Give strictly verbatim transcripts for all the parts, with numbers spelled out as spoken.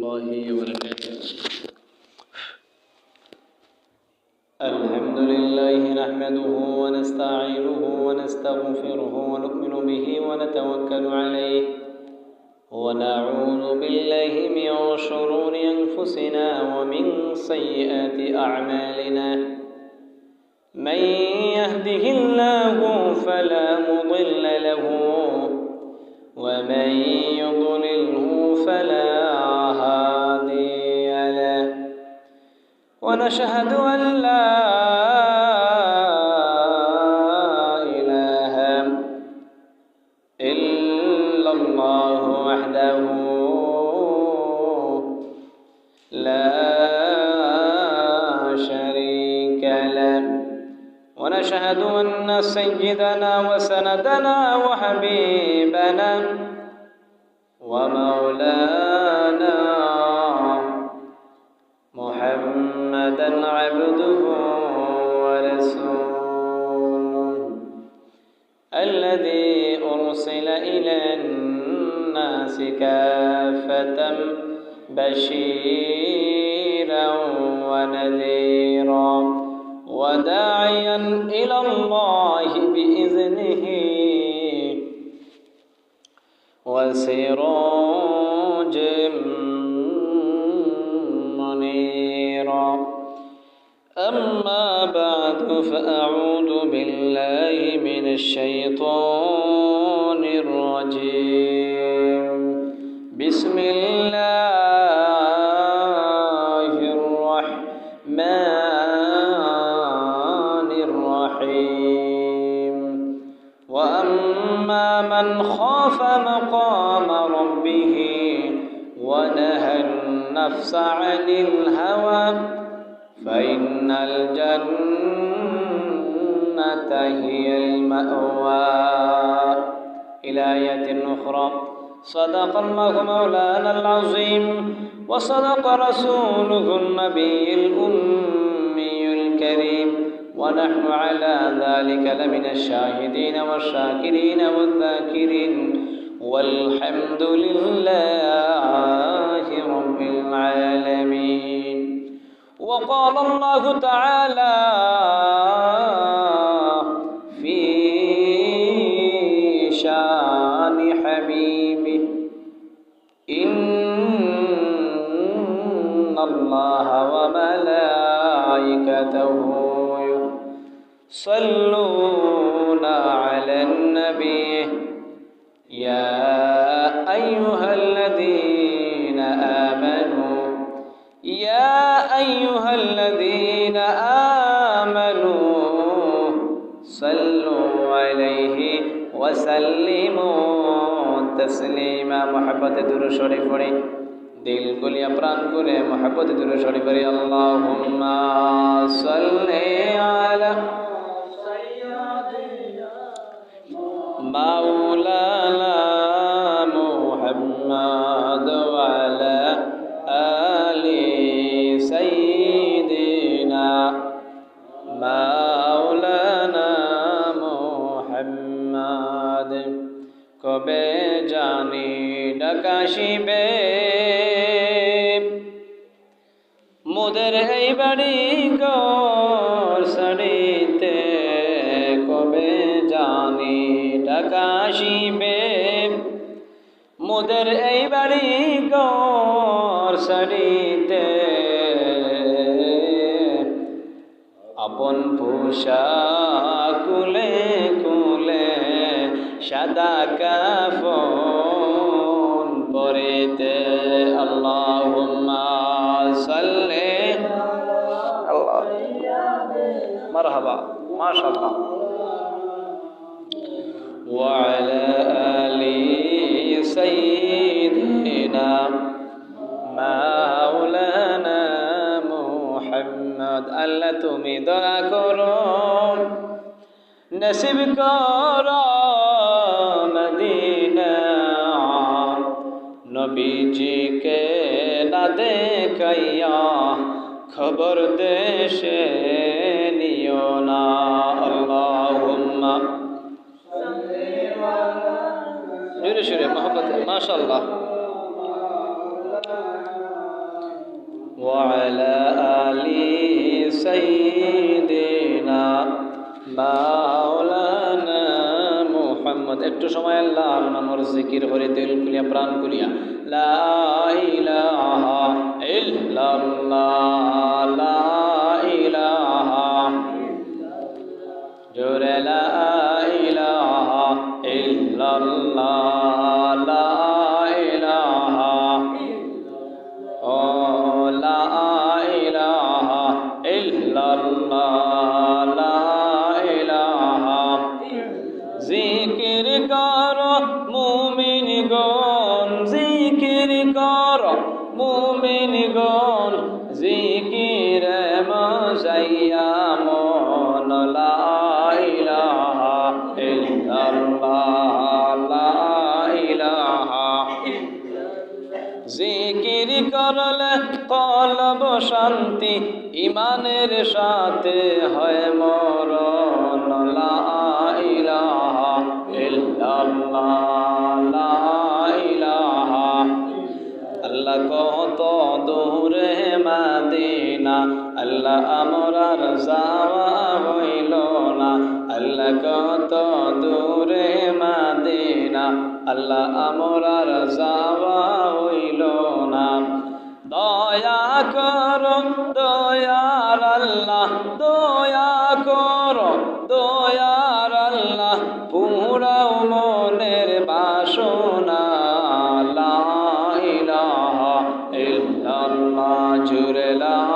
الله وبركاته. الحمد لله نحمده ونستعينه ونستغفره ونؤمن به ونتوكل عليه ونعوذ بالله من شرور أنفسنا ومن سيئات أعمالنا. من يهده الله فلا مضل له ومن يضلله فلا هادي له. ونشهد أن لا إله إلا الله وحده لا شريك له. ونشهد أن سيدنا وسندنا وحبيبنا ومولانا محمدا عبده ورسوله الذي أرسل إلى الناس كافة بشيرا ونذيرا وداعيا إلى الله بإذنه وسراجا منيرا. أما بعد، فأعوذ بالله من الشيطان الرجيم. بسم الله الرحمن الرحيم. وأما من خاف مقام ربه ونهى النفس عن الهوى فإن الجنة هي المأوى. إلى آية أخرى. صدق الله مولانا العظيم وصدق رسوله النبي الأمي الكريم، ونحن على ذلك لمن الشاهدين والشاكرين والذاكرين، والحمد لله رب العالمين. وقال الله تعالى في شان حبيبه: إن الله وملائكته يصلون على النبي، يا أيها الذين آمنوا، يا أيها الذين آمنوا صلوا عليه وسلموا تسليما। محبت درود شريف پڑھیں، دل کھولیا پران کھولے محبت درود شريف پڑھیں۔ اللهم صل على مولانا محمد وعلى آل سيدنا مولانا محمد। কবে জানি ডাক আসিবে, মোদের এই বাড়ি ঘর ছাড়িতে, কবে জানি ডাক আসিবে, মোদের এই বাড়ি ঘর ছাড়িতে। আপন পোশাক খুলে খুলে সাদা কাফন পরিতে। আল্লাহুম্মা সাল্লি। আল্লাহ। মারহাবা। মাশাআল্লাহ। وعلى آل سيدنا مولانا محمد। আল্লাহ তুমি দয়া করো, নসিব করো মদিনা। নবীজিকে না দেখাইয়া খবর দেশে নিও না। আল্লাহুম্মা। জোরে সোরে মহব্বতে, মাশাআল্লাহ। وعلى آل سيدنا مولانا محمد। একটু সময় আল্লাহর নামর জিকির করি, দিল খুলিয়া, প্রাণ খুলিয়া। লা ইলাহা ইল্লাল্লাহ, লা ইলাহা জোরে লা ইলাহা ইল্লাল্লাহ, লা ইলাহা, ও লা ইলাহা ইল্লাল্লাহ, লা ইলাহা। জিকির করো মুমিনগণ, জিকির করো মুমিনগণ, জিকিরে মজাইয়া মন। লা ইলাহা ইল্লাল্লাহ, লা ইলাহা। জিকির করলে কলব শান্তি, ইমানের সাথে হয় মরণ। লা ইলাহা ইল্লাল্লাহ, লা ইলাহা। আল্লাহ কত দূরে মাদিনা, আল্লাহ আমরার যাওয়া হইল না। আল্লাহ কত দূরে মাদিনা, আল্লাহ আমরার যাওয়া হইল না। দয়া করো দয়ার আল্লাহ, দয়া করো দয়ার আল্লাহ, পুরাও মনের বাসনা। লা ইলাহা ইল্লাল্লাহ, জোরে লা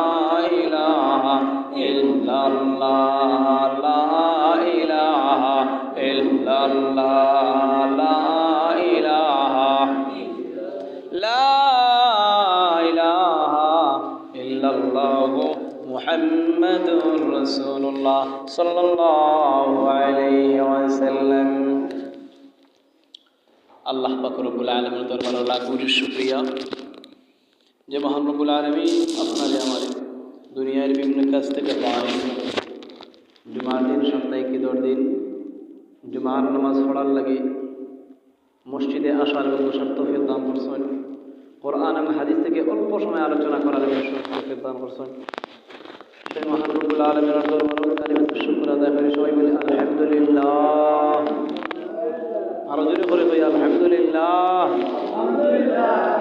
ইলাহা ইল্লাল্লাহ, লা ইলাহা ইল্লাল্লাহ, লা ইলাহা লা ইলাহা ইল্লাল্লাহু মুহাম্মাদুর রাসূলুল্লাহ সাল্লাল্লাহু আলাইহি ওয়াসাল্লাম। আল্লাহ পাক রব্বুল আলামিনের দরবারে লাখ কোটি শুকরিয়া যে মহান রব্বুল আলামিন আপনারে আমারে দুনিয়ার বিভিন্ন কাজ থেকে বাঁচাইয়া জুমার দিন, সাপ্তাহিক ঈদর দিন জুমার নামাজ পড়ার লাগি মসজিদে আসার এবং বসার তৌফিক দান করছেন। কোরআন এবং হাদিস থেকে অল্প সময় আলোচনা করার এবং তৌফিক দান করছেন। সেই মহান রব্বুল আলামিনের দরবারে কালিমাতুশ শুকর আদায় করি। সবাই বলি, "আলহামদুলিল্লাহ।" আরো জোরে করে কই, "আলহামদুলিল্লাহ।"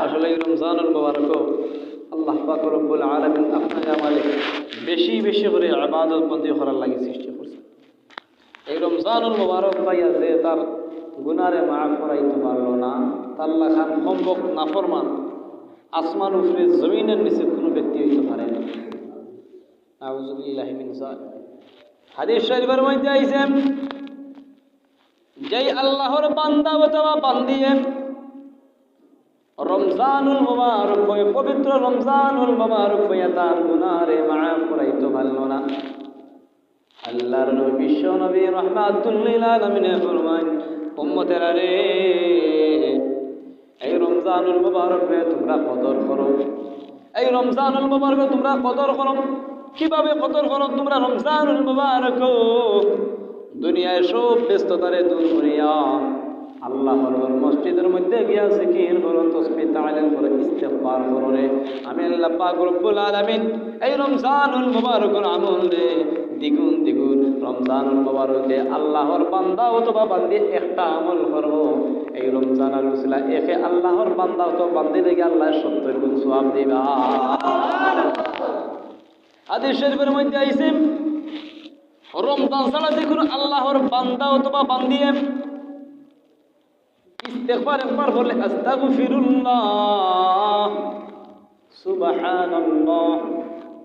আসলে এই রমজানুল মুবারক আল্লাহ পাক রব্বুল আলামিন আপনারে আমারে বেশি বেশি করে ইবাদত বন্দি করার লাগি সৃষ্টি করছেন। এই রমজানুল মুবারক পাইয়া যে তার গুনারে মাফ করাইতে পারলো না, তার লাখান কমবখত নাফরমান আসমান উপরে জমিনের নিচে কোনো ব্যক্তি হইতে পারে না। নাউজুবিল্লাহি মিন যালিক। হাদিস শরীফের মধ্যে আইছে, যেই আল্লাহর বান্দা অথবা বান্দিয়ে রমজানুল মুবারক হয়ে, পবিত্র রমজানুল মুবারক হয়ে তার গুনারে মাফ করাইতে পারলো না, আল্লাহর নবী, বিশ্ব নবী রাহমাতুল লিল আলামিনে ফরমাইন, "উম্মতেরা রে, এই রমজানুল মুবারকরে তোমরা কদর করো।" এই রমজানুল মুবারক তোমরা কদর করো। কিভাবে কদর করো তোমরা রমজানুল মুবারক? দুনিয়ার সব ব্যস্ততারে দূর করিয়া আল্লাহর ঘর মসজিদের মধ্যে গিয়া জিকির করো, তসবিহ তাহলিল করো, ইস্তেগফার করো রে। আমি আল্লাহ পাক রব্বুল আলামিন এই রমজানুল মুবারকর আমলরে দ্বিগুণ দ্বিগুণ, রমজানুল মুবারকে আল্লাহর বান্দা অথবা বান্দি একটা আমল করবো, এই রমজানের উসিলা একে আল্লাহর বান্দা অথবা বান্দি দেখে আল্লাহ সত্তর গুণ সওয়াব দিবা। হাদিস শরীফের মধ্যে আইছে, রমজান ছাড়া যে কোনো আল্লাহর বান্দা অথবা বান্দিয়ে ইস্তেগফার একবার বলে, "আস্তাগফিরুল্লাহ, সুবহানাল্লাহ",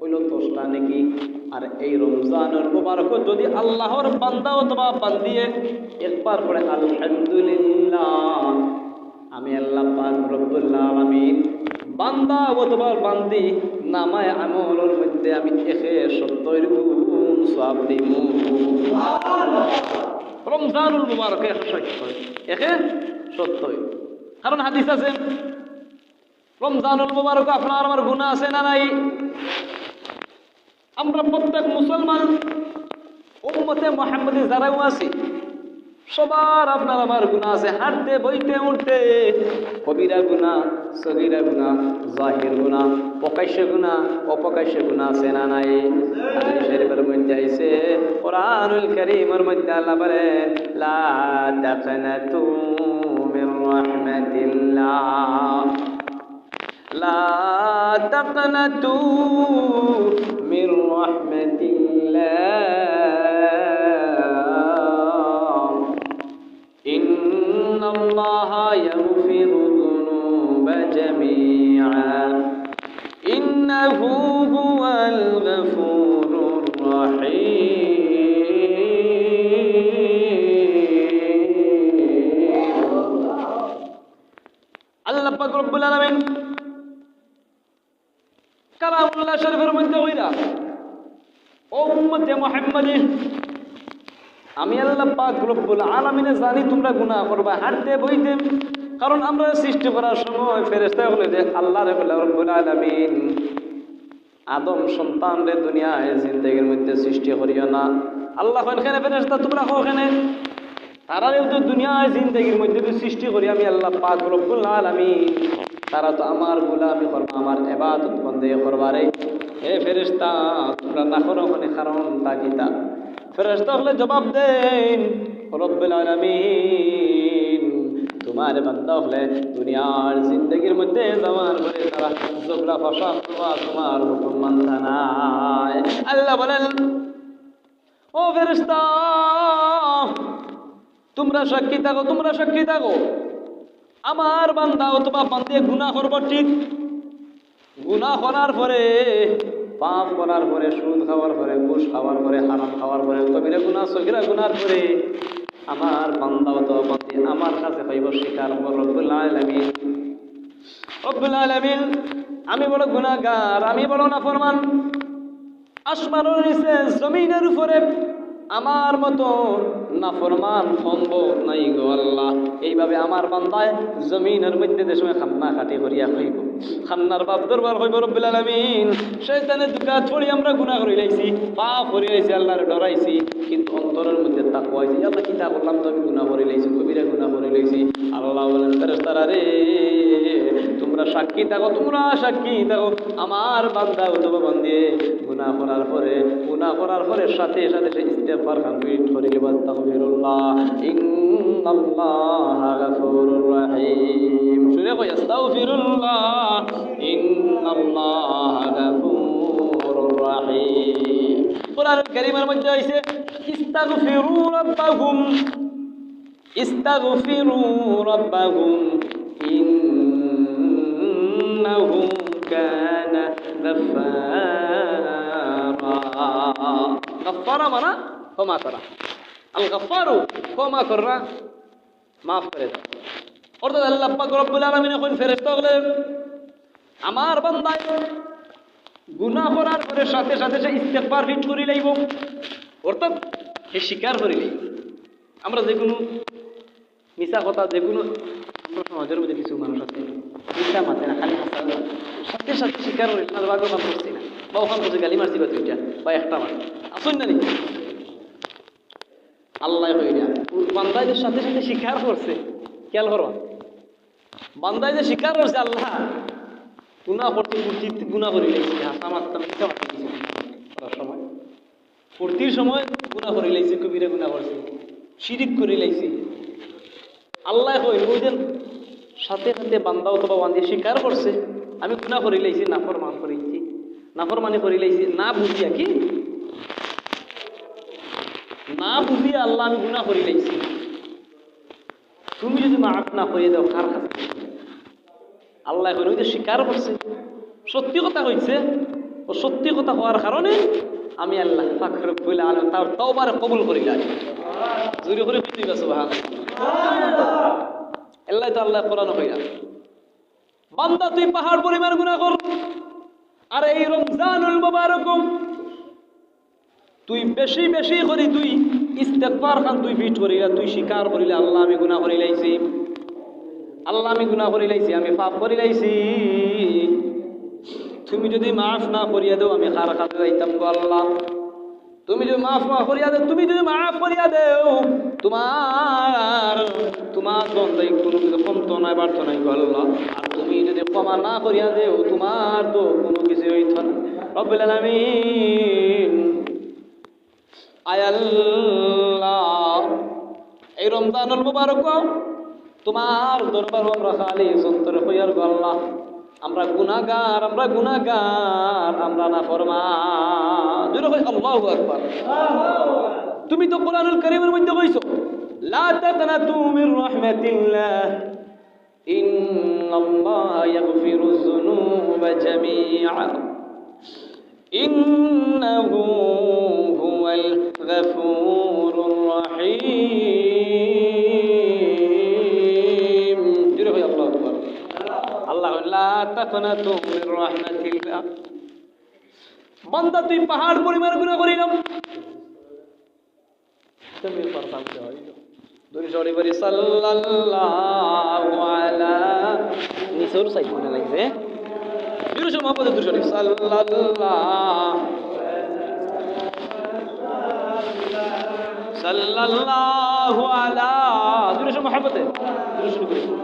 হইল দশটা নেকি। আর এই রমজানুল মুবারক যদি আল্লাহর বান্দা অথবা বান্দিয়ে একবার পড়ে, "আলহামদুলিল্লাহ", আমি আল্লাহ পাক রব্বুল আলামিন বান্দা অথবা বান্দি নামায় আমলর মধ্যে আমি একে সত্তর গুণ সওয়াব দিমু। রমজানুল মুবারকে একে সত্তর, একে সত্তর। কারণ হাদিস আছে, রমজানুল মুবারক আপনার আমার গুনাহ আছে না নাই? আমরা প্রত্যেক মুসলমান উম্মতে মুহাম্মদী যারাও আছি, কতবার আপনার আমার গুনাহ আছে, হাঁটতে, বইতে, উঠতে, কবিরা গুনাহ, সগীরা গুনাহ, জাহির গুনাহ, প্রকাশ্য গুনাহ, অপ্রকাশ্য গুনাহ আছে না নাই? হাদিস শরীফের মধ্যে আইছে, কোরআনুল কারীমের মধ্যে আল্লাহ বলে, "লা তাকনাতু মির রাহমাতিল্লাহ।" لا تقنطوا من رحمة الله، إن الله يغفر الذنوب جميعا، إنه هو الغفور الرحيم. আল্লাহ পাক রব্বুল আলামিন কালামুল্লাহ শরীফের মধ্যে কইরা, "ও উম্মতে মুহাম্মাদি, আমি আল্লাহ পাক রব্বুল আলামিনে জানি তোমরা গুনাহ করবা, হাঁটতে বইতে।" কারণ আমরা সৃষ্টি করার সময় ফেরেশতা অকলে যে আল্লাহরে বলে, "রব্বুল আলামিন, আদম সন্তানরে দুনিয়ায় জিন্দেগির মধ্যে সৃষ্টি করিও না।" আল্লাহ কইন, "কেনে ফেরেশতা, তোমরা কও কেনে?" তারারে তো দুনিয়ায় জিন্দেগির মধ্যে তো সৃষ্টি করি আমি আল্লাহ পাক রব্বুল আলামিন। তারা তো আমার গোলামি করবা, আমার ইবাদত বন্দেগি করবা রে। হে ফেরেশতা, তোমরা না করো কেনে, কারণটা কিতা? ফেরেশতা অকলে জবাব দেইন, রব্বুল আলামিন, তোমার বান্দা অকলে দুনিয়ার জিন্দেগির মধ্যে যাওয়ার পরে তারা ঝগড়া ফসাদ করবা, তোমার হুকুম মানতা নায়। আল্লাহ বলেন, ও ফেরেশতা, তোমরা সাক্ষী থাকো, তোমরা সাক্ষী থাকো। আমার বান্দা অথবা বান্দিয়ে গুনাহ করবো ঠিক, গুনাহ করার পরে, পাপ করার পরে, সুদ খাওয়ার পরে, ঘুষ খাওয়ার পরে, হারাম খাওয়ার পরে, কবিরা গুনাহ, সগীরা গুনার পরে আমার বান্দা অথবা বান্দি আমার কাছে কইবো, স্বীকার করবো, রব্বুল আলামিন, রব্বুল আলামিন, আমি বড় গুনাহগার, আমি বড় নাফরমান। আসমানর নিচে, জমিনর উপরে আমার মতো নাফরমান সম্ভব নাই গো আল্লাহ। এইভাবে আমার বান্দায় জমিনর মধ্যে যে সময় কান্নাকাটি করিয়া কইবো, কান্নার বাপ দরবার কইবো, রব্বুল আলামিন, শয়তানে ধোকাত পড়ি আমরা গুনাহ করিলাইছি, পাপ করিলাইছি, আল্লাহরে ডরাইছি, কিন্তু অন্তরর মধ্যে তাকওয়া আইছে, "ইয়া আল্লাহ, কিতা করলাম, তো আমি গুনাহ করিলাইছি, কবিরা গুনাহ করিলাইছি।" আল্লাহ বলেন, "ফেরেশতারা রে, তোমরা সাক্ষী থাকো, তোমরা সাক্ষী থাকো, আমার বান্দা অথবা বান্দিয়ে গুনাহ করার পরে, গুনাহ করার পরে সাথে সাথে সে ইস্তেগফার খান repeat করিলিবো, আস্তাগফিরুল্লাহ, ইন্নাল্লাহা গাফুরুর রাহিম।" জোরে কই, আস্তাগফিরুল্লাহ, ইন্নাল্লাহা গাফুরুর রাহিম। কোরআন কারীমের মধ্যে আইছে, ইস্তাগফিরু রাব্বাকুম, ইস্তাগফিরু রাব্বাকুম, ইন্নাহু কানা গাফফারা। গাফফারা মানে ক্ষমা করা। আল গাফফারু, ক্ষমা করা, মাফ করে দেওয়া। অর্থাৎ আল্লাহ পাক রব্বুল আলামিনে কইন, ফেরেশতা অকলে, আমার বান্দায় গুনাহ করার পরে সাথে সাথে সে ইস্তেগফার repeat করিলাইবো, অর্থাৎ সে স্বীকার করিলাইবো। আমরা যে কুনু মিছা কথা, যে কুনু, আমরা সমাজর মধ্যে কিছু মানুষ আছে, মিছা মাতে না, খালি হাছা মাতে। সাথে সাথে স্বীকার করি, "না, বাবা, অখান করছি না, বা অখান করছি, গালি মারছি বা দুইটা, বা একটা মার।" আছইন না নি? আল্লায় কইরা, বান্দায় যে সাথে সাথে স্বীকার করছে, খেয়াল করো, বান্দায় যে স্বীকার করছে, "আল্লাহ, গুনাহ করতে, গুনাহ করিলাইছি, হাছা মাততাম, মিছা মাততাম, করার সময়, ফুর্তির সময় গুনাহ করিলাইছি, কবিরা গুনাহ করছি, শিরিক করিলাইছি।" আল্লায় কইন, ওই যে সাথে সাথে বান্দা অথবা বান্দিয়ে স্বীকার করছে, "আমি গুনাহ করিলাইছি, নাফরমান করিলাইছি, নাফরমানি করিলাইছি, না বুঝিয়া কি, না বুঝিয়া আল্লাহ আমি গুনাহ করিলাইছি, তুমি যদি মাফ না করিয়া দেও, কার কাছে?" আল্লায় কইন, ওই যে স্বীকার করছে, সত্যি কথা কইছে, ও সত্যি কথা কওয়ার কারণে আমি আল্লাহ পাক রব্বুল আলামিন তার তওবারে কবুল করিলাই। জোরে করি কইতে হইবা সুবহানাল্লাহ। এল্লাই তো আল্লায় কোরআনো কইরা, "বান্দা, তুই পাহাড় পরিমাণ গুনাহ কর, আর এই রমজানুল মুবারক তুই বেশি বেশি করি তুই ইস্তেগফার খান তুই repeat করিলা, তুই স্বীকার করিলা, 'আল্লাহ, আমি গুনাহ করিলাইছি, আল্লাহ, আমি গুনাহ করিলাইছি, আমি পাপ করিলাইছি। তুমি যদি মাফ না করিয়া দেও, আমি কার কাছে যাইতাম গো আল্লাহ?' তুমি যদি মাফ না করিয়া দেও, তুমি যদি মাফ করিয়া দেও, তুমার, তুমার বন্দাই কুনু কিছু কমতো নায়, বাড়তো নায় গো আল্লাহ। আর তুমি যদি ক্ষমা না করিয়া দেও, তুমার তো কুনু কিছু অইতো না। রব্বুল আলামিন, আয় আল্লাহ, এই রমজানুল মুবারক তুমার দরবারো আমরা খালিস অন্তরে কইয়ার গো আল্লাহ, আমরা গুনাগার, আমরা গুনাগার, আমরা নাফরমান। জোরে কই, আল্লাহু আকবার। তুমি তো কোরআনুল কারীমের মধ্যে কইছো, "লা তাকনাতু মির রাহমাতিল্লাহ, ইন্নাল্লাহা ইয়াগফিরুয যুনুবা জামিআ।" ইন্নাহু হুয়াল গাফুরুর রাহিম। জোরে কই আল্লাহু আকবার। আল্লাহ কইন, "লা তাকনাতু মির রাহমাতিল্লাহ।" বান্দা, তুই পাহাড় পরিমাণ গুনাহ করিলাম। তুমি পারতাম কি হয়? দুরূদ শরীফ পড়ি, সাল্লাল্লাহু আলা, নিচের সাইড মনে লাগছে। দুরূদ শরীফ, মহব্বতে দুরূদ শরীফ, সাল্লাল্লাহু, সাল্লাল্লাহু আলা, দুরূদ শরীফ, মহব্বতে দুরূদ শরীফ পড়ি।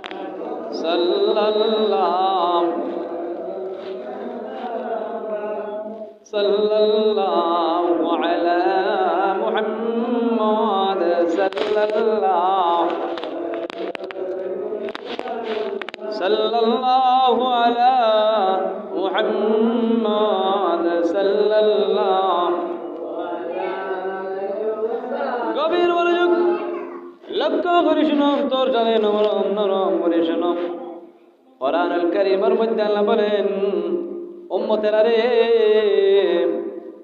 সাল্লাল্লাহু, সাল্লাল্লাহু আলা মুহাম্মদ, সাল্লাল্লাহু, সাল্লাল্লাহু আলা মুহাম্মদ, সাল্লাল্লাহু। গভীর মনোযোগ, লক্ষ্য করি শুনো, অন্তর জানে নরম নরম করি শুনো। কোরআনুল কারীমর মধ্যে আল্লাহ বলেন, "উম্মতেরা রে,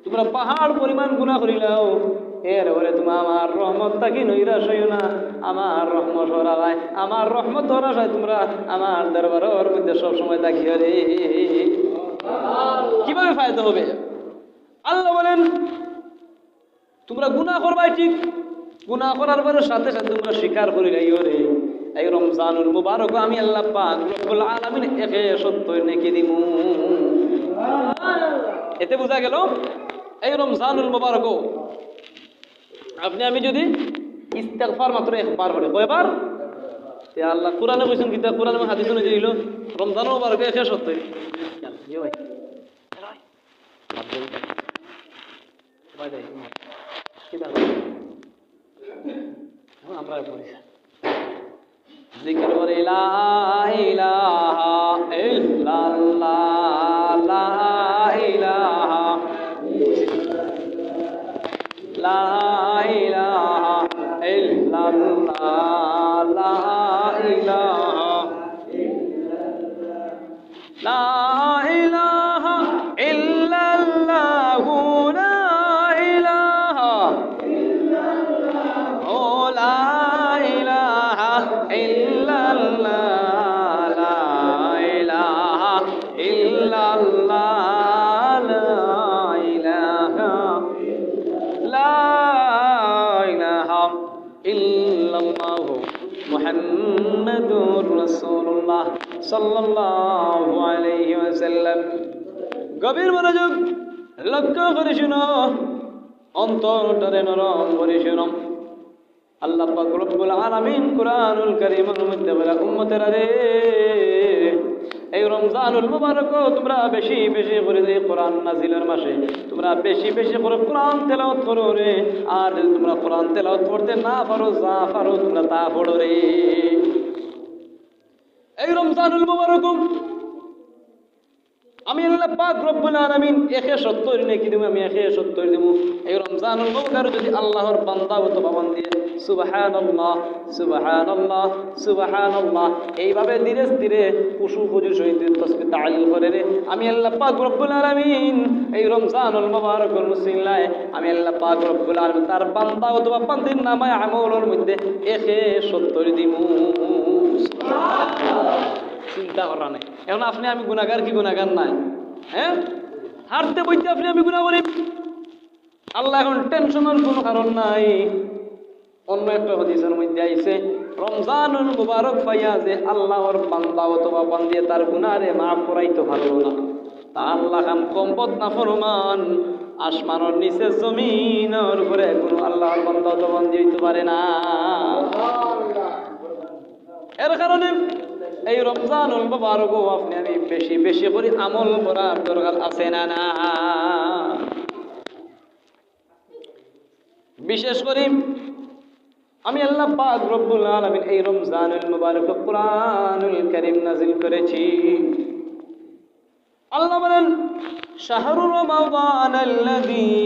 তুমরা পাহাড় পরিমাণ গুনাহ করিলাও, এরপরে তুমরা আমার রহমত থাকি নৈরাশ অইও না, আমার রহমত হরাবায়, আমার রহমত হরাশায় তুমরা আমার দরবারর মধ্যে সব সময় থাকিও রে।" কিভাবে ফায়দা হবে? আল্লাহ বলেন, তুমরা গুনাহ করবায় ঠিক, গুনাহ করার পরে সাথে সাথে তুমরা স্বীকার করিলাইও রে, এই রমজানুল মুবারক আমি আল্লাহ পাক রব্বুল আলামিন একে সত্তর নেকি দিমু। এতে বুঝা গেল, এই রমজানুল মুবারক আপনি আমি যদি ইস্তেগফার মাত্র একবার করি, কয়বার? তে আল্লাহ কোরআনে কইছেন কিতা, কোরআন এবং হাদিস অনুযায়ী হইল রমজানুল মুবারক একে সত্তর। জি ভাই। জিকির করি, লা ইলাহা ইল্লাল্লাহ, লা ইলাহা, লা ইলাহা ইল্লাল্লাহ, লা ইলাহা। لا إله إلا الله، لا إله، ও لا إله إلا الله، لا إله إلا الله، لا إله، لا إله إلا الله محمد رسول الله صلى الله عليه وسلم। গভীর মনোযোগ, লক্ষ্য করি শুনো, অন্তরটারে নরম করি শুনো। আল্লাহ পাক রব্বুল আলামিন কোরআনুল কারীমর মধ্যে বলে, উম্মতেরা রে, এই রমজানুল মুবারক তুমরা বেশি বেশি করি যে কোরআন নাজিলর মাসে তুমরা বেশি বেশি করি কোরআন তেলাওয়াত করো রে। আর যদি তুমরা কোরআন তেলাওয়াত করতে না পারো, যা পারো তুমরা তা পড়ো রে। এই রমজানুল মুবারক আমি আল্লাহ পাক রব্বুল আলামিন একে সত্তর নেকি দিমু, আমি একে সত্তর দিমু। এই রমজানুল মুবারক যদি আল্লাহর বান্দা অথবা বান্দিয়ে সুবহানাল্লাহ, সুবহানাল্লাহ, সুবহানাল্লাহ, এইভাবে ধীরে ধীরে খুশু খুজুর সহিত তসবিহ তাহলিল করে রে, আমি আল্লাহ পাক রব্বুল আলামিন এই রমজানুল মুবারকর উসিলায় আমি আল্লাহ পাক রব্বুল আলামিন তার বান্দা অথবা বান্দির নামায় আমলর মধ্যে একে সত্তর দিমু। চিন্তা করা নাই। এখন আপনি আমি গুনাগার কি গুনাগার নাই? হ্যাঁ, হারতে বইতে আপনি আমি গুনা করি। আল্লাহ এখন টেনশনের কোনো কারণ নাই। অন্য একটা হাদিসের মধ্যে আইছে, রমজানুল মুবারক পাইয়া যে আল্লাহর বান্দা অথবা বান্দিয়ে তার গুনারে মাফ করাইতে পারলো না, তা আল্লাহ খান কম বদ নাফরমান, আসমানর নিচে জমিনর উপরে কুনু আল্লাহর বান্দা অথবা বান্দি অইতে পারে না। এর কারণে এই রমজানুল মুবারকো আপনে আমি বেশি বেশি করি আমল করার দরকার আছে না, না? বিশেষ করি আমি আল্লাহ পাক রব্বুল আলামিন এই রমজানুল মুবারকো কোরআনুল কারীম নাজিল করেছি। আল্লাহ বলেন, شهر رمضان الذي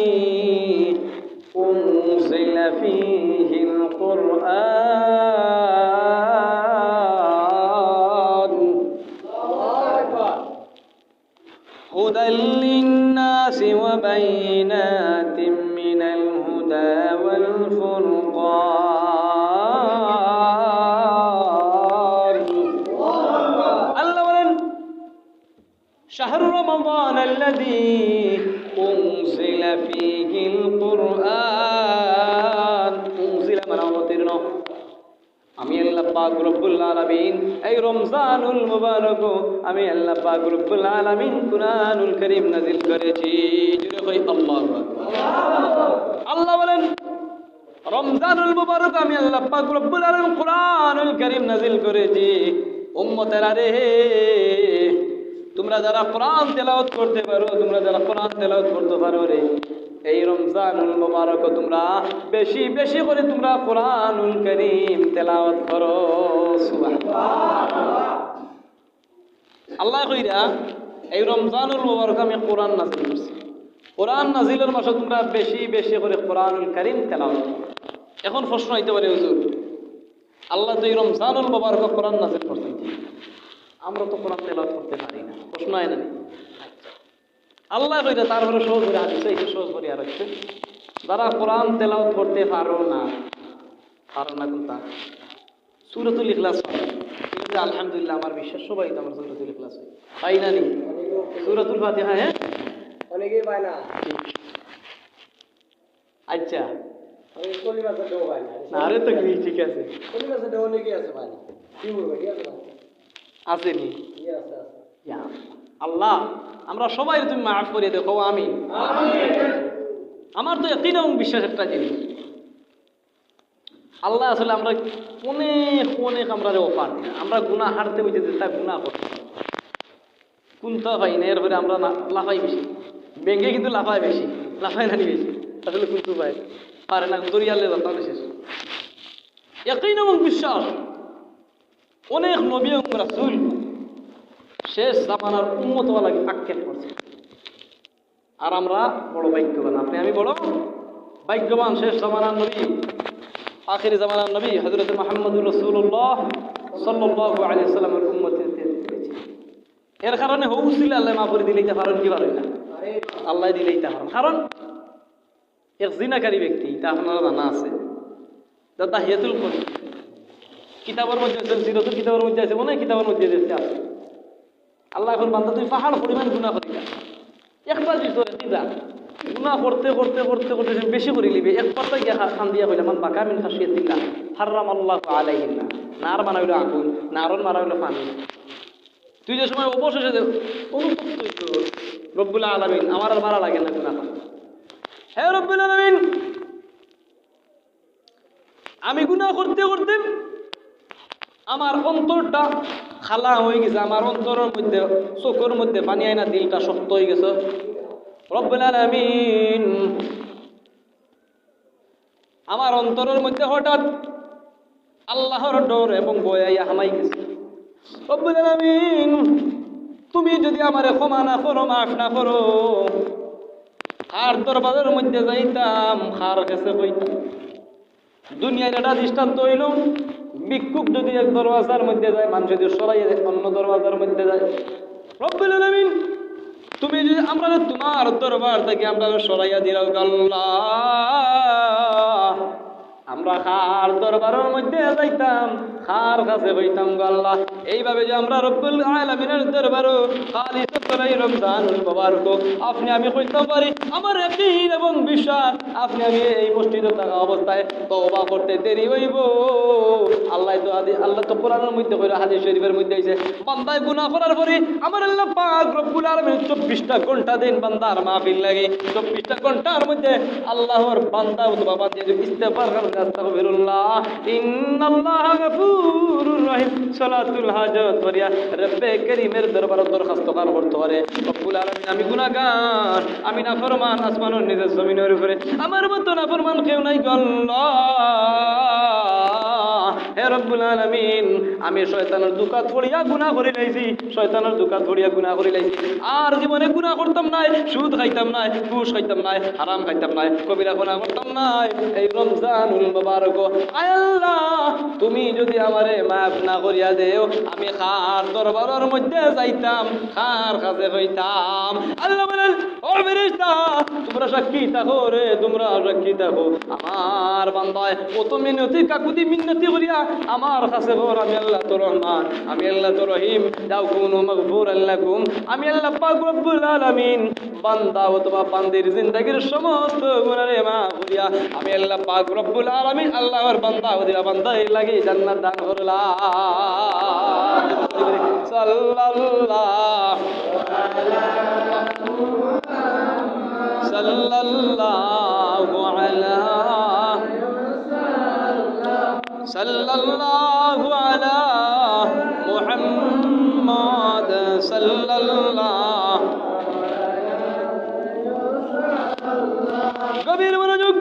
أنزل فيه القرآن هدى للناس وبينات من الهدى والفرقان. আল্লাহ বলেন, شهر رمضان الذي أنزل فيه القرآن. أنزل মানে অবতীর্ণ। আমি আল্লাহ পাক রব্বুল আলামিন এই রমজানুল মুবারকো আমি আল্লাহ পাক রব্বুল আলামিন কোরআনুল কারীম নাজিল করেছি। জোরে কই আল্লাহু আকবার। আল্লাহ বলেন, রমজানুল মুবারকো আমি আল্লাহ পাক রব্বুল আলামিন কোরআনুল কারীম নাজিল করেছি। উম্মতেরা রে, তোমরা যারা কোরআন তেলাওয়াত করতে পারো, তোমরা যারা কোরআন তেলাওয়াত করতে পারো রে, এই রমজানুল মুবারকো তোমরা বেশি বেশি করি তোমরা কোরআনুল কারীম তেলাওয়াত করো। সুবহানাল্লাহ। আল্লায় কইরা, এই রমজানুল মুবারকো আমি কোরআন নাজিল করছি। কোরআন নাজিলর মাসো তোমরা বেশি বেশি করি কোরআনুল কারীম তেলাওয়াত করো। এখন প্রশ্ন অইতে পারে, হুজুর, আল্লায় তো এই রমজানুল মুবারকো কোরআন নাজিল করছেন, আমরা তো কোরআন তেলাওয়াত করতে পারি না, প্রশ্ন অয় না নি? আচ্ছা, আল্লায় কইরা তারপরে সহজ করি হাদিসো, একটু সহজ করি আর হচ্ছে, যারা কোরআন তেলাওয়াত করতে পারো না, পারো না কোনটা? সূরাতুল ইখলাস পারো। তুমি যে আলহামদুলিল্লাহ, আমার বিশ্বাস সবাই তো আমরা সূরাতুল ইখলাস পারি। পাই না নি? সূরাতুল ফাতিহা, হ্যাঁ? অনেকেই পায় না। ঠিক। আচ্ছা। আমি কলিমা তো দেবো পাই না। না, আরে তো কি, ঠিক আছে। কলিমা তো দেবো অনেকেই আছে পায় না। কি বলবো, ঠিক আছে না? আছে নি? জি আছে, আছে। ইয়া আল্লাহ, আমরা সবাইরে তুমি মাফ করি দেও, কও আমিন। আমিন। আমার তো ইয়াকিন এবং বিশ্বাস একটা জিনিস, আল্লায় আসলে আমরা অনেক, অনেক আমরারে offer দেইন। আমরা গুনা হারতে অইতে যে তা গুনা করতে। কুন্তা পাই না, এরপরে আমরা না, লাফাই বেশি। ব্যাঙে কিন্তু লাফায় বেশি, লাফায় না নি বেশি? আসলে কুন্তা পায়, পারে না, দরিয়ালে লাফানো শেষ। ইয়াকিন এবং বিশ্বাস, অনেক নবী এবং রাসূল শেষ জামানার উম্মত অওয়ার লাগি আক্ষেপ করছে। আর আমরা বড় ভাগ্যবান, আপনি আমি বড় ভাগ্যবান, শেষ জামানার নবী, আখেরি জামানার নবী হযরত মুহাম্মদুর রাসূলুল্লাহ সাল্লাল্লাহু আলাইহি ওয়াসাল্লামের উম্মত হইতে পেরেছি। এর কারণে হউ উছিলা আল্লায় মাফ করি দিলাইতা পারইন কি পারইন না? আল্লায় দিলাইতা পারইন। কারণ এক জিনাকারী ব্যক্তি, ইতা আপনারা জানা আছে, যা দাহিয়াতুল করি কিতাবর মধ্যে আছে, সিরাতুল কিতাবর মধ্যে আছে, অনেক কিতাবর মধ্যে আছে। আল্লায় কইন, বান্দা, তুই পাহাড় পরিমাণ গুনা করিলা, একটা জিনিস ধরে দিলা, গুনা করতে করতে করতে করতে তুমি বেশি করিলিবে, একবার তাই গিয়া কান্দিয়া কইলা, মান বাকা মিন খাশিয়াতিল্লাহ হারামাল্লাহু আলাইহিন নার। নার মানে অইলো আগুন, নারর মানে অইলো পানি। তুই যে সময় অবশেষে যে অনুতপ্ত অইছস, রব্বুল আলামিন, আমার আর মারা লাগে না গুনা। হে রব্বুল আলামিন, আমি গুনা করতে করতে আমার অন্তরটা কালা অই গেছে, আমার অন্তরর মধ্যে, চউখর মধ্যে পানি আইয়া দিলটা শক্ত অই গেছে। রব্বুল আলামিন, আমার অন্তরর মধ্যে হঠাৎ আল্লাহর ডর এবং ভয় আইয়া হামাই গেছে। রব্বুল আলামিন, তুমি যদি আমারে ক্ষমা না করো, মাফ না করো, কার দরবারর মধ্যে যাইতাম, কার গেছে কইতাম? দুনিয়ার একটা দৃষ্টান্ত অইলো, ভিক্ষুক যদি এক দরওয়াজার মধ্যে যায়, মানুষ যদি সরাইয়া অন্য দরওয়াজার মধ্যে যায়, রব্বুল আলামিন, তুমি যদি আমরারে তুমার দরবার থাকি আমরারে সরাইয়া দিলাও গো আল্লাহ, আমরা কার দরবারর মধ্যে যাইতাম, কার কাছে কইতাম গো আল্লাহ? এইভাবে যে আমরা রব্বুল আলামিনের দরবারো খালিস করে এই রমজানুল মুবারক আপনি আমি কইতাম পারি, আমার ইয়াকিন এবং বিশ্বাস আপনি আমি এই মসজিদো থাকা অবস্থায় তওবা করতে দেরি অইবো। আল্লাহ তো হাদি-, আল্লাহ তো কোরআনের মধ্যে কইরা, হাদিস শরীফের মধ্যে আইছে, বান্দায় গুনাহ করার পরে আমার আল্লাহ পাক রব্বুল আলামিন চব্বিশটা ঘন্টা দেইন বান্দার মাফির লাগি। চব্বিশটা ঘন্টার মধ্যে আল্লাহর বান্দা অথবা বান্দি যদি ইস্তেগফার করে, আস্তাগফিরুল্লাহ, ইন্নাল্লাহা গাফুরুর রহিম, সালাতুল হাজত করিয়া রব্বে করিমের দরবারো দরখাস্ত খান করতে পারে, রব্বুল আলামিন, আমি গুনাহগার, আমি নাফরমান আসমানর নিচে জমিনর উপরে, আমার মতো নাফরমান কেউ নাই গো আল্লাহ। হে রব্বুল আলামিন, আমি শয়তানর ধুকাত পড়িয়া গুনাহ করি লাইছি, শয়তানর ধুকাত পড়িয়া গুনাহ করি লাইছি। আর জীবনে গুনাহ করতাম নায়, সুদ খাইতাম নায়, ঘুষ খাইতাম নায়, হারাম খাইতাম নায়, কবিরা গুনাহ করতাম নায়। এই রমজানুল মুবারক, আয় আল্লাহ, তুমি যদি আমারে মাফ না করিয়া দেও, আমি কার দরবারর মধ্যে যাইতাম, কার কাছে কইতাম? আল্লাহ বলেন, ও ফেরেশতা, তোমরা সাক্ষী থাকো রে, তোমরা সাক্ষী থাকো। আমার বান্দায় কত মিনতি কাকুতি মিনতি করিয়া আমার কাছে কর, আমি আল্লাহ তো রহমান, আমি আল্লাহ তো রহিম, দাও কুনু মাগফুরান লাকুম, আমি আল্লাহ পাক রব্বুল আলামিন বান্দা অথবা বান্দির জিন্দেগির সমস্ত গুনারে মাফ করিয়া আমি আল্লাহ পাক রব্বুল আলামিন আল্লাহর বান্দা অথবা বান্দার লাগি জান্নাত দান করলাম। সাল্লাল্লাহু সাল্লাল্লাহু আলা, সাল্লাল্লাহু আলা মুহাম্মদ সাল্লাল্লাহু। গভীর মনোযোগ।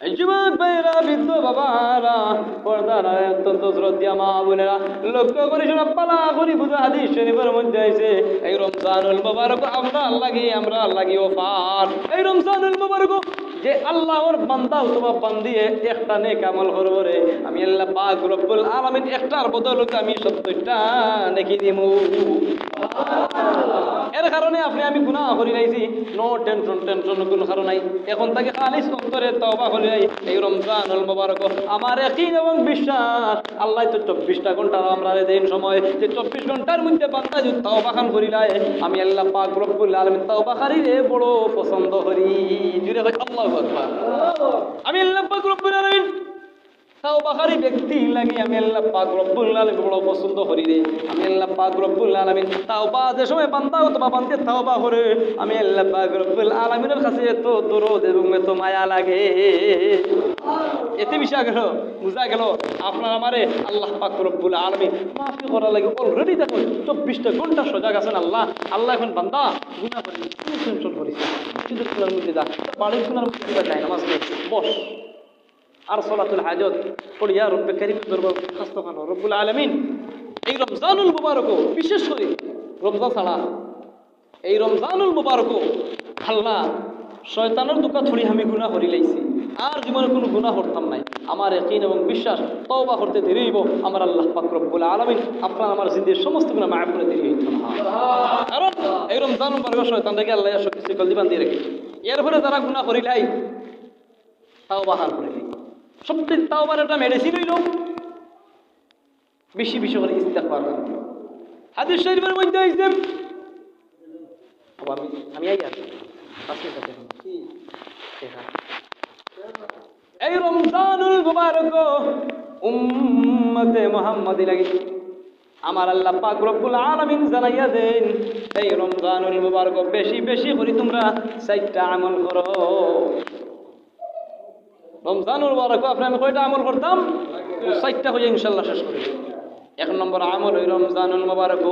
এই যুবক ভাইরা, বৃদ্ধ বাবারা, পর্দার আড়ালে অত্যন্ত শ্রদ্ধা মা বোনেরা, লক্ষ্য করি শোনা, ভালা করি বুঝা, হাদিস শরীফের মধ্যে আইছে, এই রমজানুল মোবারক আপনার লাগি, আমরার লাগি অফার। এই রমজানুল মোবারক যে আল্লাহর বান্দা অথবা বান্দিয়ে একটা নেক আমল করবো রে, আমি আল্লাহ পাক রব্বুল আলামিন একটার বদলে আমি সত্তরটা নেকি দিমু। এর কারণে আপনি আমি গুনাহ করি লাইছি, no tension, tension কুনু কারণ নাই। এখন থাকি খালিস অন্তরে তওবা করি লাই, এই রমজানুল মোবারক আমার ইয়াকিন এবং বিশ্বাস, আল্লাহ তো চব্বিশটা ঘন্টা আমরারে দেইন সময়, যে চব্বিশ ঘন্টার মধ্যে বান্দা যদি তওবা খান করি লাই, আমি আল্লাহ পাক রব্বুল আলামিন তওবাকারীরে বড় পছন্দ করি। জুরে কই আল্লাহু আকবার। আমি আল্লাহ পাক রব্বুল আলামিন তওবাকারী ব্যক্তি লাগি আমি আল্লাহ পাক রব্বুল আলামিন বড় পছন্দ করি রে। আমি আল্লাহ পাক রব্বুল আলামিন তওবা যে সময় বান্দা অথবা বান্দি তওবা করে, আমি আল্লাহ পাক রব্বুল আলামিনের কাছে এত দরদ এবং এত মায়া লাগে। এতে বিষয় গেল, বুঝা গেল, আপনার আমারে আল্লাহ পাক রব্বুল আলামিন মাফি করার লাগি already দেখো চব্বিশটা ঘন্টা সজাগ আছেন আল্লাহ। আল্লাহ এখন বান্দা গুনাহ করিস, কুনু tension করিস না, মসজিদর কুনার মধ্যে যা, বাড়ির কুনার মধ্যে যা, যায় নামাজ পড়, বস। আর সালাতুল হাজত পড়িয়া রব্বে করিম দরবার খাস্ত খানো রব্বুল আলামিন এই রমজানুল মুবারক, বিশেষ করে রমজান ছাড়া, এই রমজানুল মুবারক আল্লাহ শয়তানর ধুকা থুড়ি আমি গুনাহ করি লাইছি, আর জীবনে কুনু গুনাহ করতাম নায়। আমার ইয়াকিন এবং বিশ্বাস, তওবা করতে দেরি অইবো, আমার আল্লাহ পাক রব্বুল আলামিন আপনার আমার জিন্দেগির সমস্ত গুনাহ মাফ করে দেরি অইতো না। কারণ এই রমজানুল মুবারক শয়তানরে আল্লাহ সব কিছু গলদি বান্ধি রাখে। এরপরে যারা গুনাহ করি লাই, তওবা খান করি লাই। সবচেয়ে তওবার একটা medicine অইলো বেশি বেশি করি ইস্তেগফার করা। হাদিস শরীফের মধ্যে আইছে, ও আমি, আমি আই আর পাঁচ মিনিট আছে এখন। কি? দেখা। এই রমজানুল মুবারক উম্মতে মুহাম্মদী লাগি আমার আল্লাহ পাক রব্বুল আলামিন জানাইয়া দেইন, এই রমজানুল মুবারক বেশি বেশি করি তোমরা চাইরটা আমল করো। রমজানুল মুবারক আপনি আমি কয়টা আমল করতাম? চাইরটা কইয়া ইনশাআল্লাহ শেষ করি। এক নম্বর আমল অইলো রমজানুল মুবারক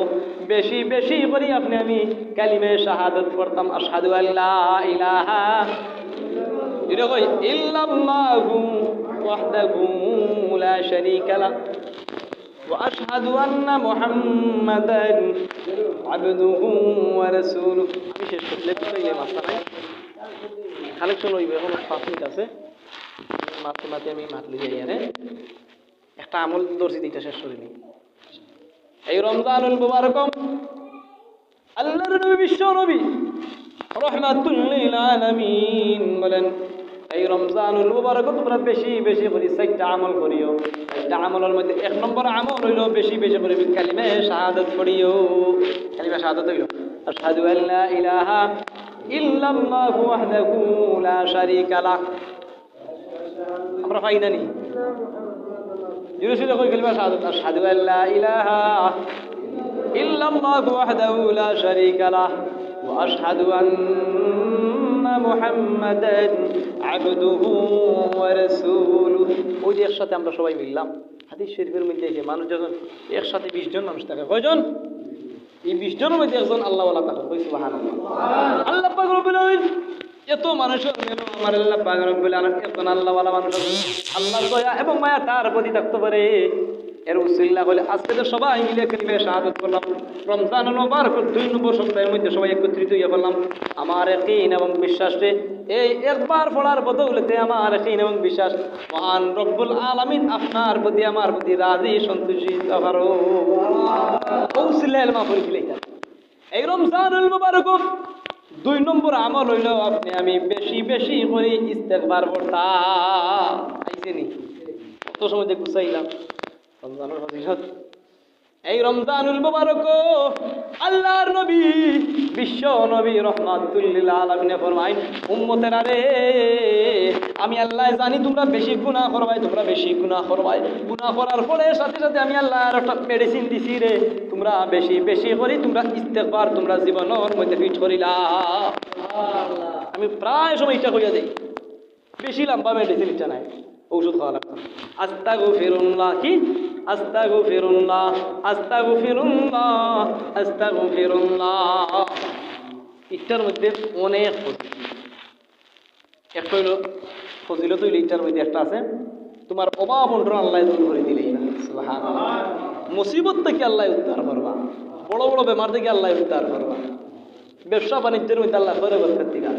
বেশি বেশি করি আপনি আমি কালিমায়ে শাহাদাত পড়তাম, আশহাদু আল্লা ইলাহা, এটা কই, ইল্লাল্লাহু ওয়াহদাহু লা শারীকা লাহ, ওয়া আশহাদু আন্না মুহাম্মাদান আবদুহু ওয়া রাসূলুহু। আমি শেষ করতে চাইলে মাথা নাই, collection অইবো, এখনো পাঁচ মিনিট আছে। মাতে মাতে আমি মাত লই যাই আরে। একটা আমল ধরছি, দুইটা শেষ করিনি। এই রমজানুল মুবারক আল্লাহর নবী, বিশ্ব নবী, রহমাতুল লিল আলামিন বলেন, এই রমজানুল মুবারকো তুমরা বেশি বেশি করি চাইরটা আমল করিও। চাইরটা আমলর মধ্যে এক নম্বর আমল অইলো বেশি বেশি করি কালিমায়ে শাহাদাত পড়িও। কালিমায়ে শাহাদাত অইলো, আশহাদু আল্লা ইলাহা ইল্লাল্লাহু ওয়াহদাহু লা শারীকা লাহ। আমরা পাই না নি? জোরে সোরে কই কালিমা শাহাদাত, আশহাদু আল্লা ইলাহা ইল্লাল্লাহু ওয়াহদাহু লা শারীকা লাহ ওয়া আশহাদু আন্না মুহাম্মাদান আবদুহু ওয়া রাসূলুহু। ওই যে একসাথে আমরা সবাই মিললাম, হাদিস শরীফের মধ্যে আছে, মানুষ যখন একসাথে বিশ জন মানুষ থাকে, কয়জন? এই বিশ জনর মধ্যে একজন আল্লাহওয়ালা থাকে। কই সুবহানাল্লাহ। আল্লাহ পাক রব্বুল আলামিন, এত মানুষর মেলো আমার আল্লাহ পাক রব্বুল আলামিন একজন আল্লাহওয়ালা মানুষ আছে। আল্লাহর দয়া এবং মায়া তার প্রতি থাকতে পারে। এর উসিলা অইলে আজকে তো সবাই মিলে কালিমা শাহাদাত করলাম, রমজানুল মুবারকর দুই নম্বর সপ্তাহের মধ্যে সবাই একত্রিত অইয়া বললাম, আমার ইয়াকিন এবং বিশ্বাসরে এই একবার পড়ার বদৌলতে আমার ইয়াকিন এবং বিশ্বাস মহান রব্বুল আলামিন আপনার প্রতি আমার প্রতি রাজি সন্তুষ্ট অইতা পারো। ও উসিলা ইলমা পড়ি দিলে এটা। এই রমজানুল মুবারক দুই নম্বর আমল অইলো আপনে আমি বেশি বেশি করি ইস্তেগফার পড়তাম। আইছে নি? কত সময় দিয়ে গুছাইলাম রমজানুল ফজিলত। এই রমজানুল মুবারক আল্লাহর নবী, বিশ্ব নবী রহমাতুল্লিল আলামিনে ফরমাইন, উম্মতেরা রে, আমি আল্লায় জানি তুমরা বেশি গুনা করবায়, তুমরা বেশি গুনা করবায়। গুনা করার পরে সাথে সাথে আমি আল্লায় আর একটা মেডিসিন দিছি রে, তুমরা বেশি বেশি করি তুমরা ইস্তেগফার তুমরা জীবনর মধ্যে ফিট করিলা। আমি প্রায় সময় ইটা কইয়া দেই, বেশি লম্বা মেডিসিন ইটা নাই, ঔষধ খাওয়া লাগতো না। আস্তাগফিরুল্লাহ কি? আস্তাগফিরুল্লাহ, আস্তাগফিরুল্লাহ, আস্তাগফিরুল্লাহ। ইটার মধ্যে অনেক ফজিলত। একটা অইলো, ফজিলত অইলো ইটার মধ্যে একটা আছে, তুমার অভাব অনটন আল্লায় দূর করি দিলাইবা। সুবহানাল্লাহ। মুসিবত থাকি আল্লায় উদ্ধার করবা, বড় বড় বেমার থাকি আল্লায় উদ্ধার করবা। ব্যবসা বাণিজ্যর মধ্যে আল্লায় খয়র বরকত দিবা,